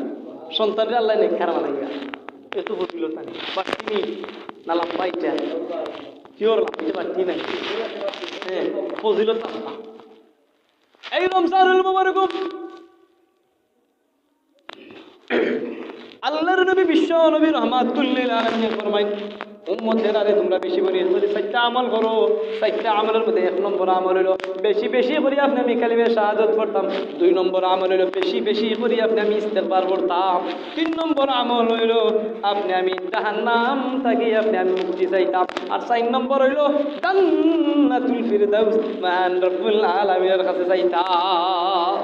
সন্তানরে আল্লায় নেককার বানাইবা। এত ফজিলত আনি বাড়তি নি না লম্বা ইটা? কিওর লম্বা ইটা বাড়তি নাই। হ্যাঁ, ফজিলত লম্বা। এই রমজানুল মুবারক আল্লাহর নবী বিশ্ব নবী রহমাতুল্লিল আলামিনে ফরমাইন, উম্মতেরা রে, তুমরা বেশি করি খালি চাইরটা আমল করো। চাইরটা আমলর মধ্যে এক নম্বর আমল অইলো বেশি বেশি করি আপনে আমি কালিমা শাহাদাত পড়তাম। দুই নম্বর আমল অইলো বেশি বেশি করি আপনে আমি ইস্তেগফার পড়তাম। তিন নম্বর আমল অইলো আপনে আমি জাহান্নাম থাকি আপনে আমি মুক্তি চাইতাম। আর চাইর নম্বর অইলো জান্নাতুল ফিরদাউস মহান রব্বুল আলামিনের কাছে চাইতাম।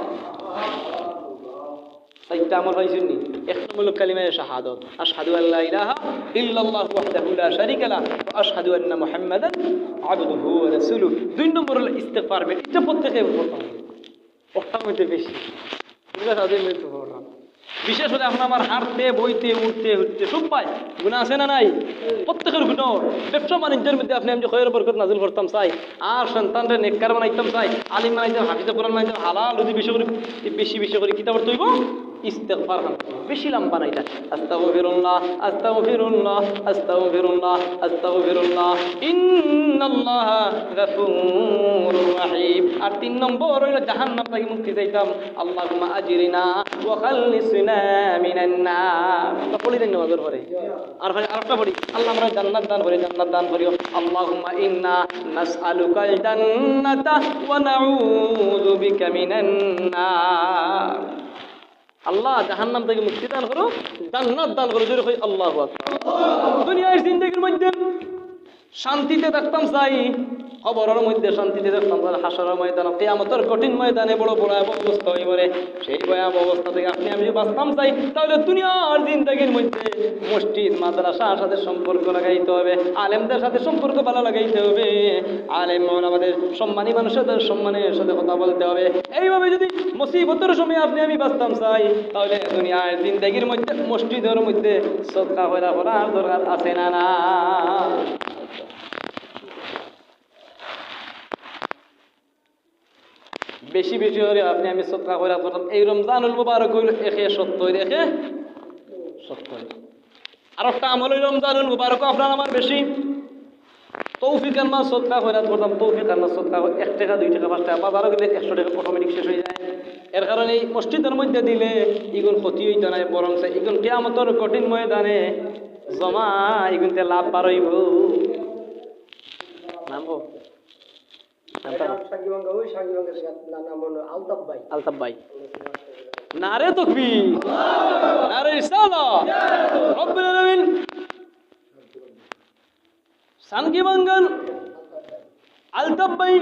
চাইরটা আমল পাইছইন নি? এক নম্বর অইলো কালিমায়ে শাহাদত, আশহাদু আল্লা ইলাহা ইল্লাল্লাহু ওয়াহদাহু লা শারীকা লাহ ওয়া আশহাদু আন্না মুহাম্মাদান আবদুহু ওয়া রাসূলুহু। দুই নম্বর অইলো ইস্তেগফার, ইটা প্রত্যেকে পড়তাম। অটার মধ্যে বেশি। এগুলা সারাদিন মধ্যে পড়লাম। বিশেষ করি এখন আমার হাঁটতে, বইতে, উঠতে, উঠতে সব পাই। গুনা আছে না নাই? প্রত্যেকের গুনা। ব্যবসা বাণিজ্যর মধ্যে আপনে আমি যে খয়র বরকত নাজিল করতাম চাই, আর সন্তানরে নেককার বানাইতাম চাই, আলিম বানাইতাম, হাফিজে কোরআন বানাইতাম, হালাল রুজি বেশি করি, বেশি বেশি করি কিতা করতে অইবো? ইস্তেগফার খান বেশি লম্বা না ইটা। আস্তাগফিরুল্লাহ, আস্তাগফিরুল্লাহ, আস্তাগফিরুল্লাহ, আস্তাগফিরুল্লাহ। ইন্নাল্লাহা গাফুরুর রাহিম। আর তিন নম্বর অইলো জাহান্নাম থাকি মুক্তি চাইতাম। আল্লাহুম্মা আজিরনা ওয়া খাল্লিসনা মিনান নার। আমরা পড়ি দেন নামাজর পরে। আর হয় আরেকটা পড়ি, আল্লাহ আমরারে জান্নাত দান করি, জান্নাত দান করিও। আল্লাহুম্মা ইন্না নাসআলুকাল জান্নাতা ওয়া নাউযু বিকা মিনান নার। আল্লাহ জাহান্নাম থাকি মুক্তি দান করো, জান্নাত দান করো, জোরে কই আল্লাহু আকবার। দুনিয়ার জিন্দেগির মধ্যে শান্তিতে থাকতাম চাই, কবরর মধ্যে শান্তিতে থাকতাম চাই, হাশরর ময়দানে, কিয়ামতর কঠিন ময়দানে বড় ভয়াবহ অবস্থা অইবো রে। সেই ভয়াবহ অবস্থা থাকি আপনে আমি যদি বাঁচতাম চাই, তাইলে দুনিয়ার জিন্দেগির মধ্যে মসজিদ, মাদ্রাসার সাথে সম্পর্ক লাগাইতে অইবো, আলেমদের সাথে সম্পর্ক ভালা লাগাইতে অইবো, আলেম ওলামাদের সম্মানী মানুষের সাথে সম্মানের সাথে কথা বলতে অইবো। এইভাবে যদি মুসিবতর সময় আপনে আমি বাঁচতাম চাই, তাইলে দুনিয়ার জিন্দেগির মধ্যে মসজিদর মধ্যে সদকা খয়রাত করার দরকার আছে না, না? বেশি বেশি করি আপনে আমি সদকা খয়রাত করতাম। এই রমজানুল মুবারক অইলো একে সত্তইর, একে সত্তইর। আরেকটা আমল অইলো রমজানুল মুবারক আপনার আমার বেশি তৌফিক আনবা সদকা খয়রাত করতাম, তৌফিক আনবা সদকা, এক টেকা, দুই টেকা, পাঁচ টেকা, বাজারো গেলে একশো টেকা অটোমেটিক শেষ অইযায়। এর কারণে এই মসজিদর মধ্যে দিলে ইগুন ক্ষতি অইতো নায়, বরং ইগুন কিয়ামতর কঠিন ময়দানে জমা, ইগুনতে লাভ বার অইবো। নাম কো? নাম কো? সাঙ্গিবাঙ্গা, ওই সাঙ্গিবাঙ্গা থেকে না, নাম হলো আলতাফ ভাই। আলতাফ ভাই। নারে তকবীর, নারে রিসালাত। রব্বুল আলামিন সাঙ্গিবাঙ্গার আলতাফ ভাই,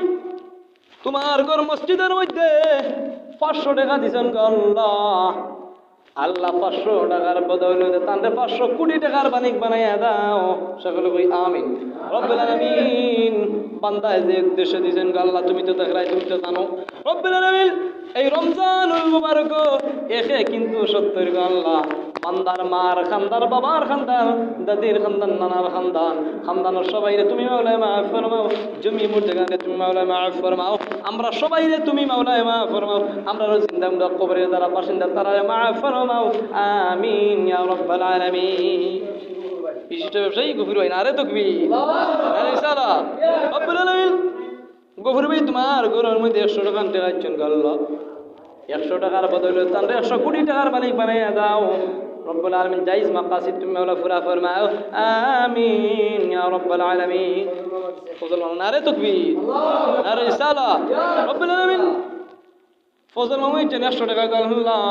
তুমার ঘর মসজিদর মধ্যে পাঁচশো টেকা দিছইন গো আল্লাহ। আল্লাহ, পাঁচশো টেকার বদৌলতে তানরে পাঁচশো কোটি টেকার মালিক বানাইয়া দাও। সকলে কই আমিন। রব্বুল আলামিন, বান্দায় যে উদ্দেশ্যে দিছইন গো আল্লাহ, তুমি তো দেখরায়, তুমি তো জানো। রব্বুল আলামিন, এই রমজানুল মুবারক একে কিন্তু সত্তর গো আল্লাহ, বান্দার মার খান্দান, বাবার খান্দান, দাদির খান্দান, নানার খান্দান, খান্দানর সবাইরে তুমি মাওলায় মাফ ফরমাও। জমি মুর্দেগানরে তুমি মাওলায় মাফ ফরমাও। আমরা সবাইরে তুমি মাওলায় মাফ ফরমাও। আমরারও জিন্দা মুর্দা কবরর যারা বাসিন্দা তারারে মাফ ফরমাও। আমিন ইয়া রব্বাল আলামিন। বিশিষ্ট ব্যবসায়ী গফুর ভাই, নারে তকবীর, নারে রিসালাত। রব্বুল আলামিন, গফুর ভাই, তুমার ঘরর মধ্যে একশো টেকা আনতে যাইছইন গো আল্লাহ। একশো টেকার বদলে তানরে একশো কোটি টেকার মালিক বানাইয়া দাও। রব্বুল আলামিন, জায়েজ মাকাসিদ তুমি মাওলা পুরা ফরমাও। আমিন ইয়া রব্বাল আলামিন। ফজল মামা, নারে তকবীর, নারে রিসালাত। রব্বুল আলামিন, ফজল মামা আনছইন একশো টেকা গো আল্লাহ।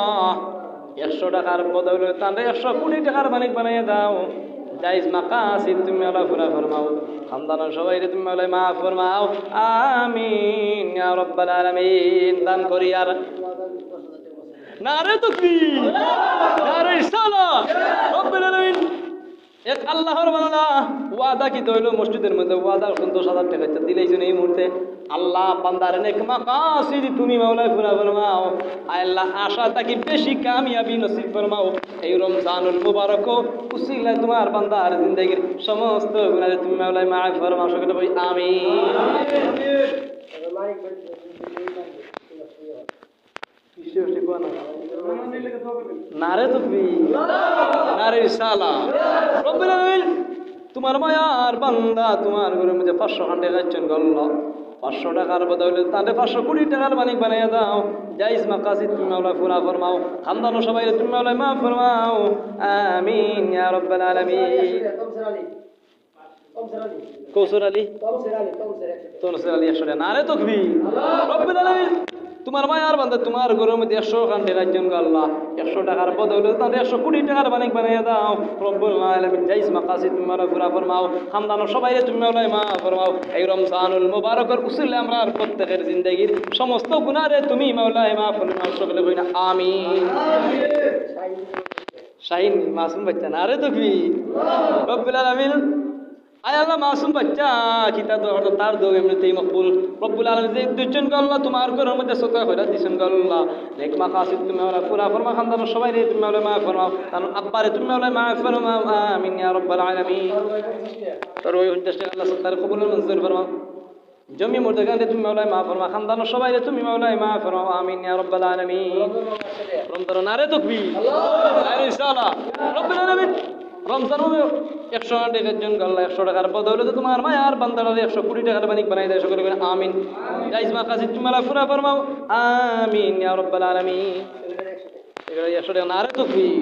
একশো টেকার বদলে তানরে একশো কোটি টেকার মালিক বানাইয়া দাও। জায়েজ মাকাসিদ তুমি মাওলা পুরা ফরমাও। খান্দানর সবাইরে তুমি মাওলায় মাফ ফরমাও। আমিন ইয়া রব্বাল আলামিন। দান করি আর নারে তকবীর, নারে রিসালাত। রব্বুল আলামিন, এক আল্লাহর বান্দা ওয়াদা কিতা অইলো, মসজিদর মধ্যে ওয়াদা করছইন দশ হাজার টেকা, ইটা দিলাইছইন এই মুহূর্তে। আল্লাহ, বান্দার নেক মাকাসিদ তুমি মাওলায় পুরা ফরমাও। আয় আল্লাহ, আশা থাকি বেশি কামিয়াবি নসিব ফরমাও। এই রমজানুল মুবারক উসিলায় তুমার বান্দার জিন্দেগির সমস্ত গুনাহ তুমি মাওলায় মাফ ফরমাও। সকলে কই আমিন। নারে তকবীর, নারে রিসালাত। রব্বুল আলামিন, তুমার মায়ার বান্দা তুমার ঘরর মধ্যে পাঁচশো খান টেকা আনছইন গো আল্লাহ। পাঁচশো টেকার বদলে তানরে পাঁচশো কোটি টেকার মালিক বানাইয়া দাও। জায়েজ মাকাসিদ তুমি মাওলায় পুরা ফরমাও। খান্দানর সবাইরে তুমি মাওলায় মাফ ফরমাও। আমিন ইয়া রব্বাল আলামিন। কৌশর আলী, তনসির আলী একশো টেকা। নারে তকবীর। রব্বুল আলামিন, তুমার মায়ার বান্দা তুমার ঘরর মধ্যে একশো খান টেকা আনছইন গো আল্লাহ। একশো টেকার বদলে তানরে একশো কোটি টেকার মালিক বানাইয়া দাও। রব্বুল আলামিন, জায়েজ মাকাসিদ তুমি মাওলায় পুরা ফরমাও। খান্দানর সবাইরে তুমি মাওলায় মাফ ফরমাও। এই রমজানুল মুবারকর উসিলায় আমরার প্রত্যেকের জিন্দেগির সমস্ত গুনারে তুমি মাওলায় মাফ ফরমাও। সকলে কই না আমিন। শাহিন মাসুম বাচ্চা, নারে তকবীর। রব্বুল আলামিন, আয় আল্লাহ, মাসুম বাচ্চা, কিতা দোয়া করতো, তার দোয়া এমনিতেই মকবুল। রব্বুল আলামিন, যে দুইজন গো আল্লাহ তুমার ঘরর মধ্যে সদকা কইরা দিছইন গো আল্লাহ, নেক মাকাসিদ তুমি মাওলায় পুরা ফরমাও। খান্দানর সবাইরে তুমি মাওলায় মাফ ফরমাও। তানর আব্বারে তুমি মাওলায় মাফ ফরমাও। আমিন ইয়া রব্বাল আলামিন। তার ওই পঞ্চাশ টেকা আল্লাহ সদকার কবুল মঞ্জুর ফরমাও। জমি মুর্দেগানরে তুমি মাওলায় মাফ ফরমাও, খান্দানর সবাইরে তুমি মাওলায় মাফ ফরমাও। আমিন ইয়া রব্বাল আলামিন। রমজান, নারে তকবীর, নারে রিসালাত। রব্বুল আলামিন, রমজান মাসে একশো টেকা আনছইন গো আল্লাহ, একশো টেকার বদলে তুমার মায়ার বান্দারে একশো কোটি টেকার মালিক বানাই দেও। সকলে কই আমিন। জায়েজ মাকাসিদ তুমি মাওলায় পুরা ফরমাও। আমিন ইয়া রব্বাল আলামিন। একশো টেকা, নারে তকবীর,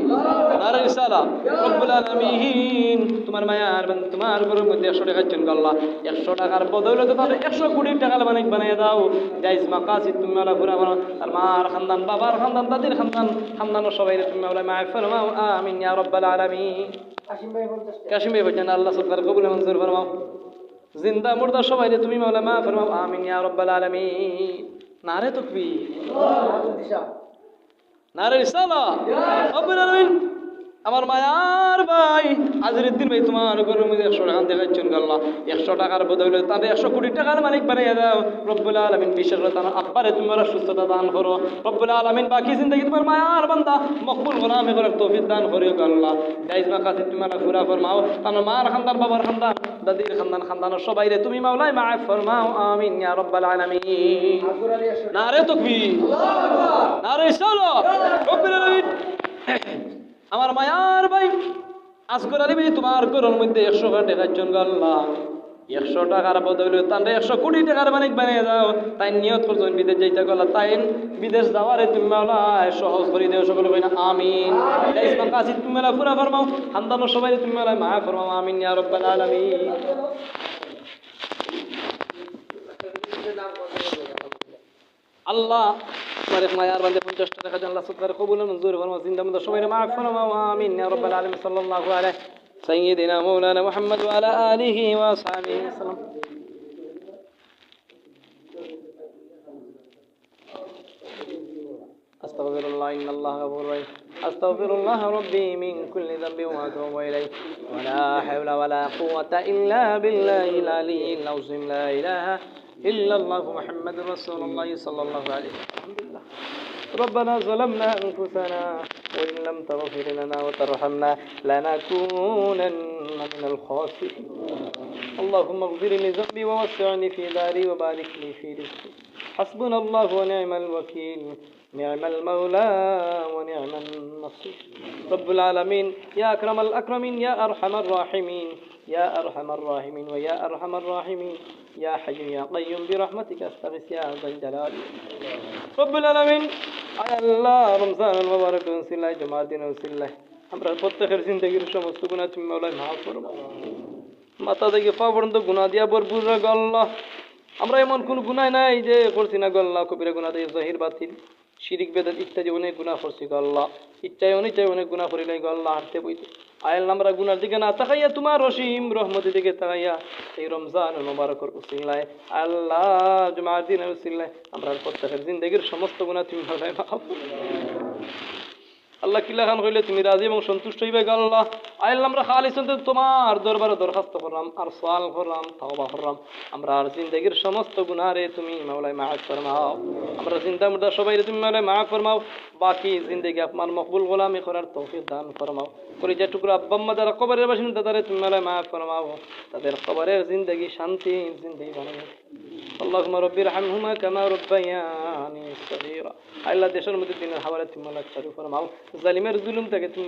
নারে রিসালাত। রব্বুল আলামিন, তুমার মায়ার বান্দা তুমার ঘরর মধ্যে একশো টেকা আনছইন গো আল্লাহ, একশো টেকার বদলে তানরে একশো কোটি টেকার মালিক বানাইয়া দাও। জায়েজ মাকাসিদ তুমি মাওলায় পুরা ফরমাও। তার মার খান্দান, বাবার খান্দান, দাদির খান্দান, খান্দানর সবাইরে তুমি মাওলায় মাফ ফরমাও। আমিন ইয়া রব্বাল আলামিন। কাশিম ভাই বলছেন, আল্লাহ সদকার কবুল মঞ্জুর ফরমাও। জিন্দা মুর্দা সবাইরে তুমি মাওলায় মাফ ফরমাও। আমিন ইয়া রব্বাল আলামিন। নারে তকবীর। নারে রিসালাত। রব্বুল আলামিন, আমার মায়ার ভাই আজিরুদ্দিন ভাই, তুমার ঘরর মধ্যে একশো টেকা আনতে যাইছইন গো আল্লাহ, একশো টেকার বদলে তানরে একশো কোটি টেকার মালিক বানাইয়া দাও। রব্বুল আলামিন, বিশেষ করি তানর আব্বারে তুমি মাওলায় সুস্থতা দান করো। রব্বুল আলামিন, বাকি জিন্দেগি তুমার মায়ার বান্দা মকবুল গোলামি করার তৌফিক দান করিও গো আল্লাহ। জায়েজ মাকাসিদ তুমি মাওলায় পুরা ফরমাও। তানর মার খান্দান, বাবার খান্দান, দাদির খান্দান, খান্দানর সবাইরে তুমি মাওলায় মাফ ফরমাও। আমিন ইয়া রব্বাল আলামিন। নারে তকবীর, নারে রিসালাত। রব্বুল আলামিন, আমার মায়ার ভাই আসগর আলী ভাই, তুমার ঘরর মধ্যে একশো টেকা আনছইন গো আল্লাহ। একশো টাকার বদলে তানরে একশো কোটি টাকার মালিক বানাইয়া দাও। তাইন নিয়ত করছইন বিদেশ যাইতা গো আল্লাহ, তাইন বিদেশ যাওয়ারে তুমি মাওলায় সহজ করি দেও। সকলে কইন আমিন। ইসমাইল কাসিদ তুমি মাওলায় পুরা ফরমাও, খানদানর সবাইরে তুমি মাওলায় মাফ ফরমাও। আমিন ইয়া রাব্বাল আলামিন। আল্লাহ, তোমার এক মায়ার বান্দে পঞ্চাশ টাকা দেন, আল্লাহ সদকার কবুল মঞ্জুর ফরমাও, জিন্দা মুর্দা সবাইরে মাফ ফরমাও, আমিন ইয়া রাব্বাল আলামিন। সাল্লাল্লাহু আলা সাইয়্যিদিনা মাওলানা মুহাম্মদ ওয়া আলা আলিহি ওয়া সাহবিহি ওয়া সাল্লাম। أستغفر الله، إن الله غفور رحيم. أستغفر الله ربي من كل ذنب وأتوب إليه. ولا حول ولا قوة إلا بالله العلي العظيم. لا إله إلا الله محمد رسول الله صلى الله عليه وسلم. الحمد لله. ربنا ظلمنا أنفسنا وإن لم تغفر لنا وترحمنا لنكونن من الخاسرين. اللهم اغفر لي ذنبي ووسع لي في داري وبارك لي في رزقي. حسبنا الله ونعم الوكيل. نعم المولى ونعم النصير. رب العالمين، يا أكرم الأكرمين، يا أرحم الراحمين، يا أرحم الراحمين ويا أرحم الراحمين، يا حي يا قيوم برحمتك أستغيث يا ذا الجلال. রব্বুল আলামিন, আয় আল্লাহ, রমজানুল মুবারকর উসিলায়, জুমার দিনর উসিলায় আমরার প্রত্যেকের জিন্দেগির সমস্ত গুনাহ তুমি মাওলায় মাফ ফরমাও। মাথা থাকি পাও পর্যন্ত গুনাহ দিয়া ভরপুর রে গো আল্লাহ। আমরা এমন কুনু গুনাহ নাই যে করছি না গো আল্লাহ, কবিরা গুনাহ থাকি জাহির বাতিন, শিরিক বেদাত ইত্যাদি অনেক গুনাহ করছি গো আল্লাহ, ইচ্ছায় অনিচ্ছায় অনেক গুনাহ করিলাই গো আল্লাহ, হারতে বইতে। আয় আল্লাহ, আমরা গুনার দিকে না তাকাইয়া তোমার অসীম রহমতের দিকে তাকাইয়া এই রমজানুল মুবারকর উসিলায় আল্লাহ, জুমার দিনর উসিলায় আমরার প্রত্যেকের জিন্দেগির সমস্ত গুনাহ তুমি মাওলায় মাফ করো। আল্লাহ, কিলাখান কইলে তুমি রাজি এবং সন্তুষ্ট অইবায় গো আল্লাহ। আয় আল্লাহ, আমরা খালিস অন্তরে তোমার দরবারে দরখাস্ত করলাম, আর সওয়াল করলাম, তওবা করলাম। আমরার জিন্দেগির সমস্ত গুনারে তুমি মাওলায় মাফ ফরমাও। আমরার জিন্দা মুর্দা সবাইরে তুমি মাওলায় মাফ ফরমাও। বাকি জিন্দেগি আপনার মকবুল গোলামি করার তৌফিক দান ফরমাও। কলিজার টুকরা আব্বা আম্মা যারা কবরের বাসিন্দা, তারে তুমি মাওলায় মাফ ফরমাও। তাদের কবরের জিন্দেগি শান্তির জিন্দেগি বানাও। اللهم رب ارحمهما كما ربياني صغيرا. আল্লাহ, দেশের মধ্যে দিনের হাওয়ালা তুমি মাওলায় চালু ফরমাও। জালিমের জুলুম থাকি তুমি